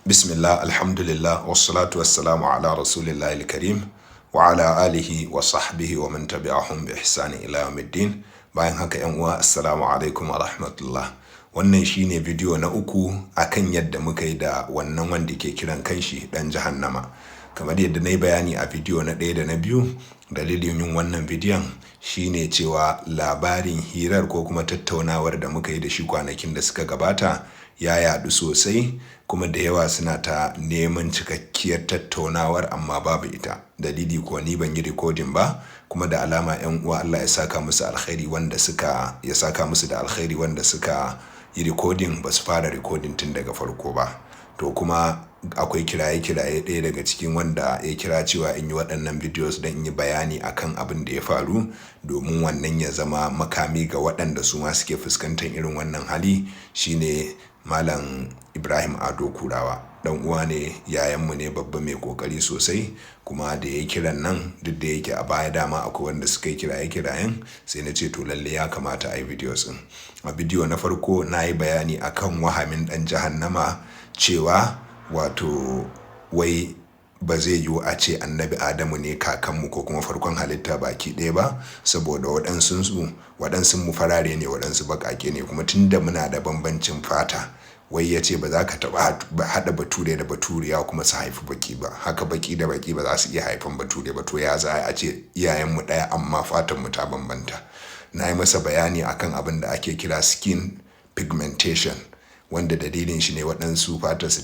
Bismillah, alhamdulillah, wassalatu wassalamu ala rasulillahi karim wa ala alihi wa sahbihi wa man tabi'ahum bi ihsani ila yawmiddin. Bayan haka, yan uwa, assalamu alaikum wa rahmatullah. Wannan shine bidiyo na uku akan yadda muka yi da wannan wanda ke kiran kanshi dan jahannama. Kamar yadda na yi bayani a bidiyo na ɗaya da na biyu, dalilin yin wannan bidiyon shine cewa labarin hirar ko kuma tattaunawar da muka yi da shi kwanakin da suka gabata ya yaɗu sosai, kuma da yawa suna ta neman cikakkiyar tattaunawar, amma babu ita. Dalili kuwa, ni ban yi rikodin ba, kuma da alama 'yan uwa, Allah ya saka musu alkhairi wanda suka ya saka musu da alkhairi wanda suka yi rikodin, ba su fara rikodin tun daga farko ba. To, kuma akwai kiraye-kiraye, ɗaya daga cikin wanda ya kira cewa in yi waɗannan videos don in yi bayani akan abin da ya faru, domin wannan ya zama makami ga waɗanda su ma suke fuskantar irin wannan hali, shine Malam Ibrahim Ado Kurawa. Dan uwa ne, yayanmu ne, babba mai kokari sosai. Kuma da ya kiran nan, duk da yake a baya dama akwai wanda suka yi kiraye kirayen, sai na ce to lalle ya kamata a yi videos din. A bidiyo na farko na yi bayani akan wahamin dan jahannama, cewa wato wai ba zai yiwu a ce Annabi Adamu ne kakanmu ko kuma farkon halitta baki ɗaya ba, saboda waɗansu mu farare ne, waɗansu baƙaƙe ne, kuma tunda muna da bambancin fata, wai ya ce ba za ka taɓa haɗa Bature da Baturiya kuma su haifi baki ba. Haka baki da baki ba za su iya haifan Bature ba. To, ya za a ce iyayenmu ɗaya amma fatanmu ta bambanta? Na yi masa bayani akan abin da ake kira skin pigmentation, wanda dalilin shi ne waɗansu fatarsu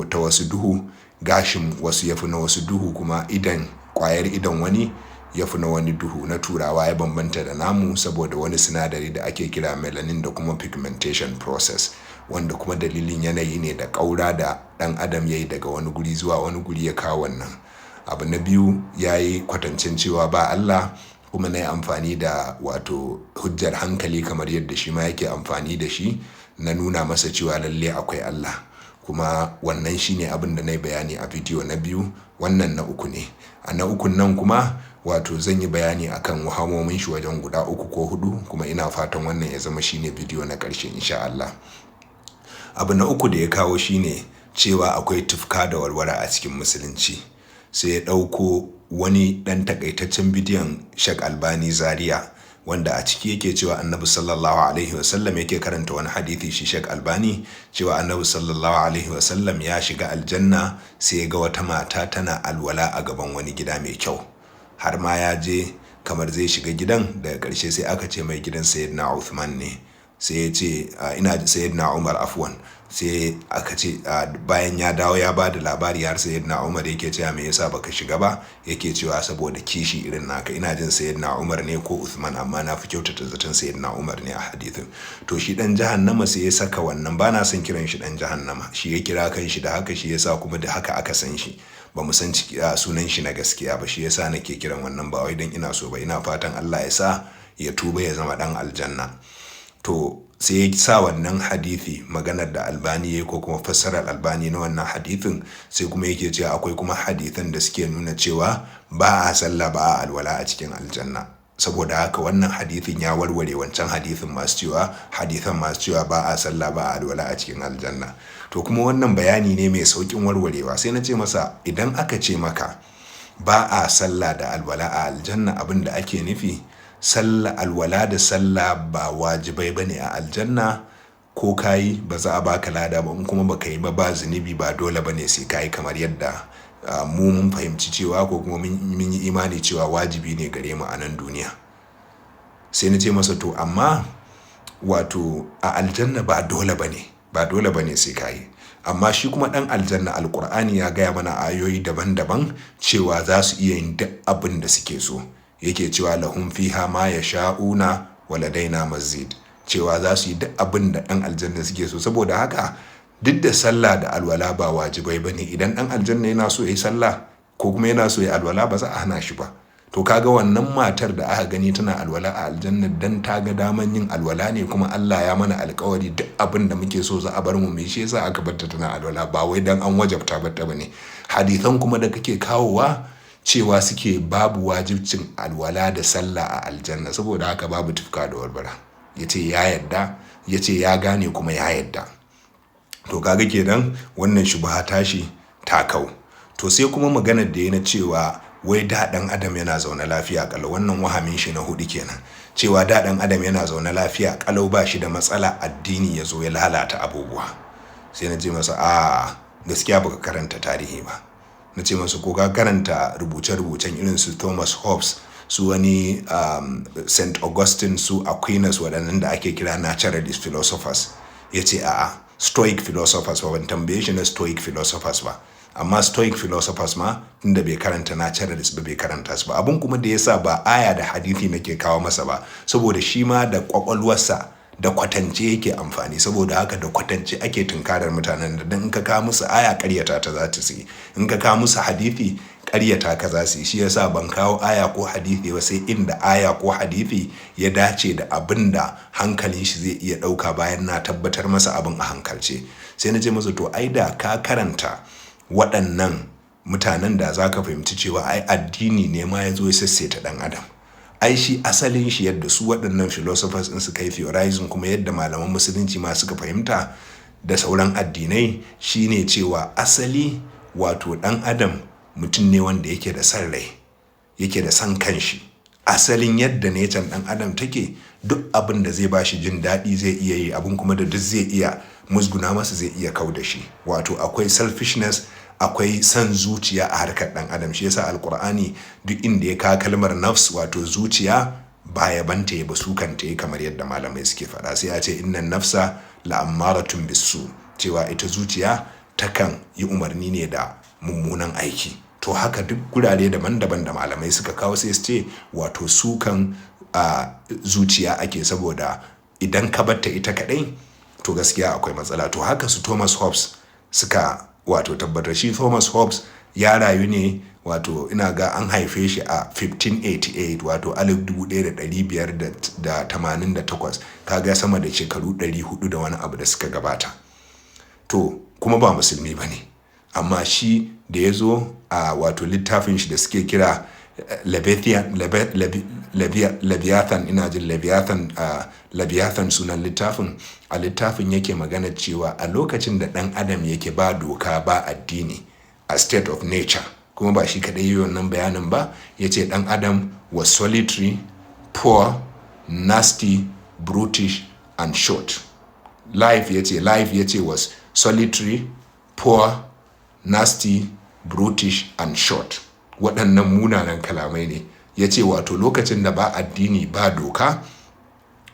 ta wasu duhu, gashin wasu ya fi na wasu duhu, kuma idan ƙwayar idon wani ya fi na wani duhu, na Turawa ya bambanta da namu, saboda wani sinadari da ake kira melanin da kuma pigmentation process, wanda kuma dalilin yanayi ne da ƙaura da ɗan adam ya yi daga wani guri zuwa wani guri ya kawo wannan. Abu na biyu, ya yi kwatancin cewa ba Allah, kuma na yi amfani da wato hujjar hankali kamar yadda shi ma yake amfani da shi, na nuna masa cewa lalle akwai Allah. Kuma wannan shine abin da na yi bayani a bidiyo na biyu. Wannan na uku ne. A na ukun nan kuma, wato zan yi bayani akan wahamomin shi wajen guda uku ko hudu, kuma ina fatan wannan ya zama shine bidiyo na ƙarshe, insha Allah. Abu na uku da ya kawo shine cewa akwai tufka da warwara a cikin Musulunci. Sai ya ɗauko wani ɗan takaitaccen bidiyon Sheikh Albani Zaria, wanda a ciki yake cewa Annabi sallallahu alaihi wasallam, yake karanta wani hadithi shi Sheikh Albani, cewa Annabi sallallahu alaihi wasallam ya shiga aljanna, sai ya ga wata mata tana alwala a gaban wani gida mai kyau, har ma ya je kamar zai shiga gidan. Daga ƙarshe sai aka ce mai gidan Sayyidina Uthman ne. Sai ya ce, ina Sayyidina Umar, afwan. Sai aka ce bayan ya dawo ya ba da labari, har Sayyidina Umar yake cewa, "Me yasa baka shiga ba?" Yake cewa, "Saboda kishi irin naka." Ina jin Sayyidina Umar ne ko Uthman, amma na fi kyautata zaton Sayyidina Umar ne a hadithin. To, shi dan jahannama sai ya saka wannan. Bana son kiran shi dan jahannama, shi ya kira kan shi da haka, shi yasa kuma da haka aka san shi. Ba mu san sunan shi na gaskiya ba, shi yasa nake kiran wannan, ba wai dan ina so ba. Ina fatan Allah ya sa ya tuba ya zama dan aljanna. To, sai ya sa wannan hadithi, maganar da Albani ya ko kuma fassarar Albani na wannan hadithin, sai kuma yake cewa akwai kuma hadithan da suke nuna cewa ba a sallah, ba a alwala a cikin aljanna, saboda haka wannan hadithin ya warware wancan hadithin masu cewa hadithan masu cewa ba a sallah, ba a alwala a cikin aljanna. To, kuma wannan bayani ne mai saukin warwarewa. Sai na ce masa, idan aka ce maka ba a sallah da alwala a aljanna, abin da ake nufi, sallah, alwala da sallah ba wajibai ba ne a aljanna. Ko kayi ba za a baka lada ba, in kuma baka yi ba ba zunubi, ba dole ba ne sai kayi, kamar yadda mu mun fahimci cewa ko kuma mun yi imani cewa wajibi ne gare mu a nan duniya. Sai na ce masa, to amma wato a aljanna ba dole ba ne, ba dole ba ne sai kayi. Amma shi kuma ɗan aljanna, Alkur'ani ya gaya mana ayoyi daban-daban cewa za su iya yin duk abin da suke so. Yake cewa lahum fiha ma yasha'una wa ladaina mazid, cewa za su yi duk abin da ɗan aljanna suke so. Saboda haka, duk da sallah da alwala ba wajibai ba ne, idan ɗan aljanna yana so ya yi sallah ko kuma yana so ya alwala, ba za a hana shi ba. To, kaga wannan matar da aka gani tana alwala a aljanna, dan ta ga daman yin alwala ne, kuma Allah ya mana alkawari duk abin da muke so za a bar mu mai, shi yasa aka barta tana alwala, ba wai dan an wajabta barta bane. Hadithan kuma da kake kawowa cewa suke babu wajibcin alwala da sallah a aljanna, saboda haka babu tufka da warwara. Ya ce ya yadda, ya ce ya gane kuma ya yadda. To kaga kenan wannan shubha tashi ta kau. To sai kuma maganar da ya na cewa wai da ɗan adam yana zaune lafiya ƙalau, wannan wahamin shi na hudu kenan, cewa da ɗan adam yana zaune lafiya ƙalau ba shi da matsala, addini ya zo ya lalata abubuwa. Sai na ce masa a gaskiya baka karanta tarihi ba. Na ce masa ko ka karanta rubuce-rubucen irin su Thomas Hobbes, su wani St. Augustine, su Aquinas, waɗannan da ake kira naturalist philosophers. Ya ce a'a, Stoic philosophers ba, ban tambaye shi na Stoic philosophers ba, amma Stoic philosophers ma tunda bai karanta naturalist ba, bai karanta su ba. Abun kuma da yasa ba aya da hadithi nake kawo masa ba, saboda shi ma da kwakwalwarsa da kwatance yake amfani. Saboda haka da kwatance ake tunkarar mutanen da in ka kawo musu aya ƙaryata ta za ta yi, in ka kawo musu hadithi ƙaryata ka za su yi. Shi yasa ban kawo aya ko hadithi ba sai inda aya ko hadithi ya dace da abin da hankalin shi zai iya ɗauka bayan na tabbatar masa abin a hankalce. Sai na ce masa to ai da ka karanta waɗannan mutanen da za ka fahimci cewa ai addini ne ma ya zo ya sassaita ɗan adam. Ai shi asalin shi yadda su waɗannan philosophers ɗin suka yi theorizing, kuma yadda malaman musulunci ma suka fahimta da sauran addinai, shine cewa asali wato ɗan adam mutum ne wanda yake da son rai, yake da son kanshi. Asalin yadda nature ɗan adam take, duk abin da zai bashi jin daɗi zai iya yi, abin kuma da duk zai iya musguna masa zai iya kau da shi. Wato akwai selfishness, akwai son zuciya a harkar ɗan adam. Shi yasa Alkur'ani duk inda ya kawo kalmar nafs, wato zuciya, ba yabanta ya ba, sukanta ya, kamar yadda malamai suke faɗa. Sai a ce innan nafsa la'ammaratun bisu, cewa ita zuciya takan yi umarni ne da mummunan aiki. To haka duk gurare daban-daban da malamai suka kawo sai su ce wato sukan zuciya ake, saboda idan ka batta ita kaɗai to gaskiya akwai matsala. To haka su Thomas Hobbes suka wato tabbatar. Shi Thomas Hobbes ya rayu ne, wato ina ga an haife shi a 1588, wato 1588, kaga sama da shekaru 400 da wani abu da suka gabata. To kuma ba musulmi ba ne, amma shi da ya zo a wato littafin shi da suke kira Leviathan, ina jin Leviathan, Leviathan sunan littafin. A littafin yake magana cewa a lokacin da ɗan adam yake ba doka ba addini, a state of nature, kuma ba shi kaɗai yi wannan bayanin ba, ya ce ɗan adam was solitary, poor, nasty, brutish and short. Life, ya ce, life, ya ce, was solitary, poor, nasty, brutish and short. Waɗannan munanan kalamai ne. Ya ce wato lokacin da ba addini ba doka,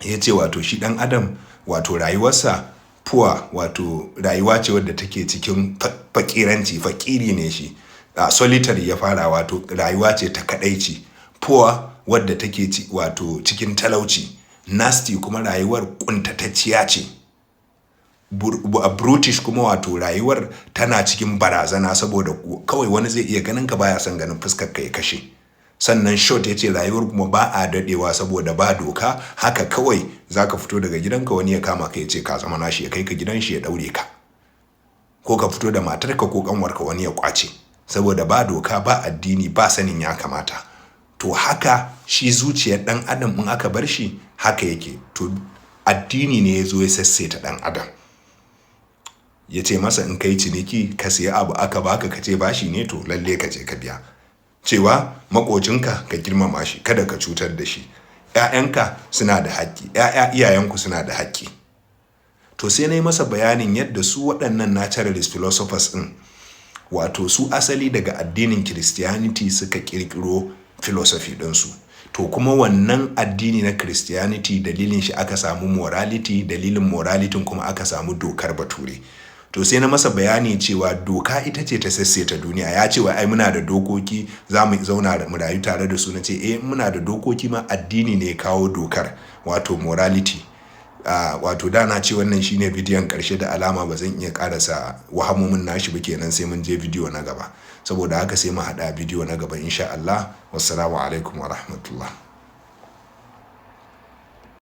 ya ce wato shi ɗan adam wato rayuwarsa poor, wato rayuwa ce wadda take cikin fakiranci, fakiri ne shi. Solitary ya fara, wato rayuwa ce ta kadaici. Poor, wadda take wato cikin talauci. Nasty kuma rayuwar kuntatacciya ce. Brutish kuma wato rayuwar tana cikin barazana, saboda kawai wani zai iya ganin ka baya son ganin fuskar ka ya kashe. Sannan short, ya ce rayuwar kuma ba a dadewa saboda ba doka. Haka kawai za ka fito daga gidanka wani ya kama ka ya ce ka zama nashi, ya kai ka gidan shi ya daure ka, ko ka fito da matarka ko kanwarka wani ya kwace, saboda ba doka ba addini ba sanin ya kamata. To haka shi zuciyar dan adam in aka bar shi haka yake. To addini ne ya zo ya sassaita dan adam. Ya ce masa in kai ciniki ka siya abu aka baka ka ce bashi ne, to lalle ka je ka biya. Cewa makocinka ka girmama shi, kada ka cutar da shi. ‘Ya'yanka suna da haƙƙi, ‘ya'ya iyayenku suna da haƙƙi. To sai na yi masa bayanin yadda su waɗannan naturalist philosophers ɗin, wato su asali daga addinin Christianity suka ƙirƙiro philosophy ɗinsu. To kuma wannan addini na Christianity, dalilin shi aka samu morality, dalilin morality kuma aka samu dokar bature. To sai na masa bayani cewa doka ita ce ta sassaita duniya. Ya ce wa ai muna da dokoki, za mu zauna mu rayu tare da su. Na ce eh, muna da dokoki ma addini ne kawo dokar, wato morality. Wato da na ce wannan shine bidiyon karshe, da alama ba zan iya karasa wahamomin nashi ba kenan, sai mun je bidiyo na gaba. Saboda haka sai mu haɗa bidiyo na gaba insha Allah. Wassalamu alaikum wa rahmatullah.